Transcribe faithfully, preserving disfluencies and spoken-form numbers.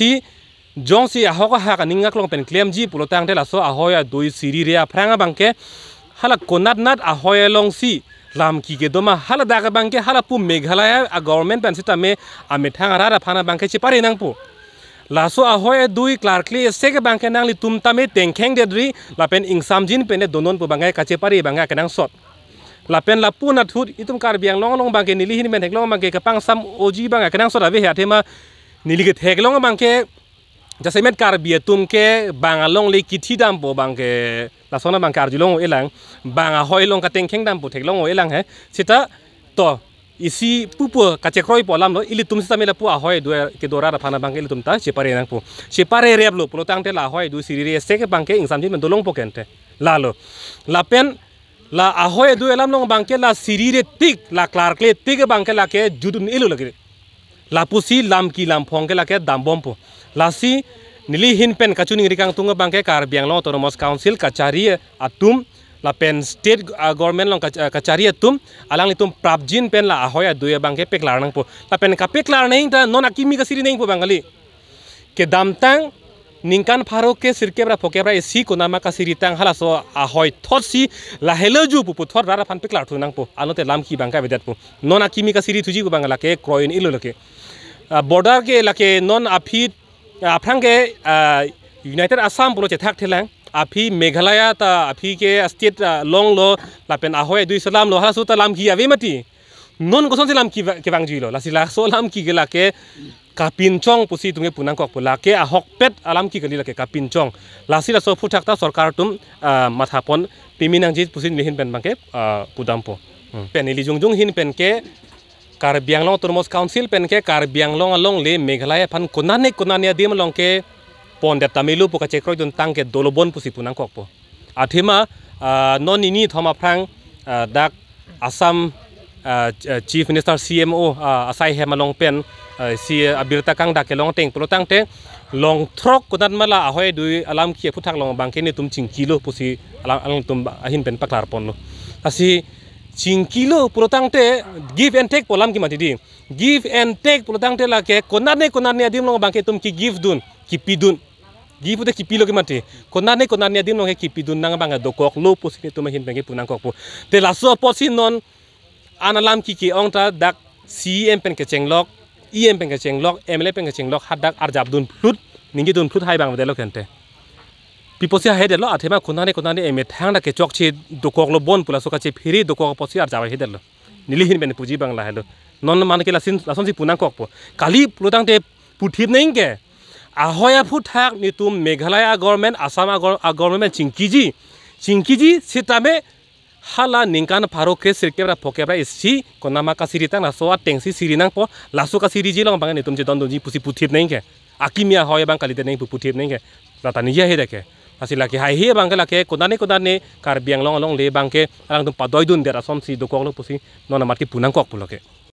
Mati jongsi ahok ahak aning aklong pen klemji pulotangte laso ahoi adui sirire aphrang abangke hala konatnat ahoi alongsi lamki kedo ma, haladak abangke hala pu Meghalaya a government pen sitame amethang arat aphan abangke chepare nangpo. Laso ahoi adui klarkle sek abangke nanglitum tame tengkheng dedri lapen ingsamjin pen donon pu abangke kachepare abangke akenangsot. Lapen lapu nathut itum Karbi Anglong along abangke neli ahin pen theklong abangke kapangsam oji abangke akenangsot ave he, athema neli ketheklong abangke jasemet Karbi atum ke bang alongle kithi dampo abangke lason abangke arjulong elang, bang ahoi along katengkheng dampo theklong elang he. Seta to isi pupo kachekroipo alamlo, ilitum sitame lapu ahoi adui kedo arat aphan abangke ilitum ta chepare nangpo. Chepare replo pulotangte la ahoi adui sirire sek abangke ingsamjin pen dolongpo kente. Lalo. Lapen la ahoi adui alam along abangke la sirire tik, la klarkle tik abangke lake judun elo lake. Lapusi lamki lamphong ke lake dambompo. Lasi neli ahin pen kachiningri kangtung abangke Karbi Anglong Autonomous Council kachari atum lapen state, ah, government along kach-, ah, kachari atum alanglitum prapjin pen la ahoi adui abangke peklar nangpo. Lapen kapeklar nang ta non akimi kasiri nangpo abang kali. Kedamtang ningkan pharo kre sirkep ra phokep ra isi konatma kasiritang halaso ahoi thotsi lahelo ju pu puthot rat aphan peklar thu nangpo. Anote lamki abangke avedetpo. Non akimi kasiri thuji pu abang lake kroin elo lake. Ah, border ke lake non aphi, ah, aphrang ke, ah, United Assam pulo chethak thelang. Aphi Meghalaya ta aphi ke state, ah, longlo lapen ahoi adui selamlo halaso ta lamki ave mati. Non kosonsi lamki va-, kevangjuilo. Lasi laso lamki ke lake kapinchong pusi itum ke pu nangkokpo, lake ahokpet alamki kali lake kapinchong. Lasi laso aphuthak ta sorkar atum, ah, mathapon pimi nangji pusi neli ahin pen abangke, ah, pudampo. Hmm. Pen neli jongjong ahin pen ke Karbi Anglong Autonomous Council pen ke Karbi Anglong alongle Meghalaya aphan konane konane adim along ke pondet tamelo pu kachekroidun tang ke dolobon pusi pu nangkokpo. Athema, ah, non nini thom aphrang, ah, dak Assam, ah, ch-, ah, Chief Minister C M O, ah, asai hem along pen, ah, si, ah, abirta kangdak kelong ateng pulotangte long throk konatma la ahoi adui alamki aphuthak along abangke netum chingkilo pusi alang, alangtum ahin pen paklarponlo. Lasi chingkilo pulotangte give and take pu alamki mati di. Give and take pulotangte lake konane konane adim along abangke itum ki-give dun, kipidun. Give pute kipilo ke mati. Konane konane adim along ke kipidun nang abang dokoklo pusi netum ahin pen ke pu nangkokpo. Te laso apotsi non an alamki ke-ong ta dak C E M pen kechenglok, E M pen kechenglok, M L A pen kechenglok, hadak arjapdun phlut, ningjedun phlut hai abang avedetlo kente. Pi apotsi ahedetlo, athema konane konane emethang dak kechokche dokoklo bon pu laso kachephere dokok apotsi arjap ahedetlo. Neli ahin pen puji abang lahelo. Non mane ke lason, lasonsi pu nangkokpo. Kali pulotangte puthip nang ke. Ahoi aphuthak netum Meghalaya a government, Assam a gor-, a government chingkiji. Chingkiji sitame hala ningkan pharo kre sirkep ra phokep ra isi konatma kasiritang laso atengsi siri nangpo, laso kasiriji along abang netum chedondunji pusi puthip nang ke. Akimi ahoi abang kalidet nang pu puthip nang ke. Lata ningje ahedetke. Lasi lake haihe abangke lake konane konane Karbi Anglong alongle abangke alangtum padoidundet asonsi dokoklo pusi non amat ke pu nangkokpo lake.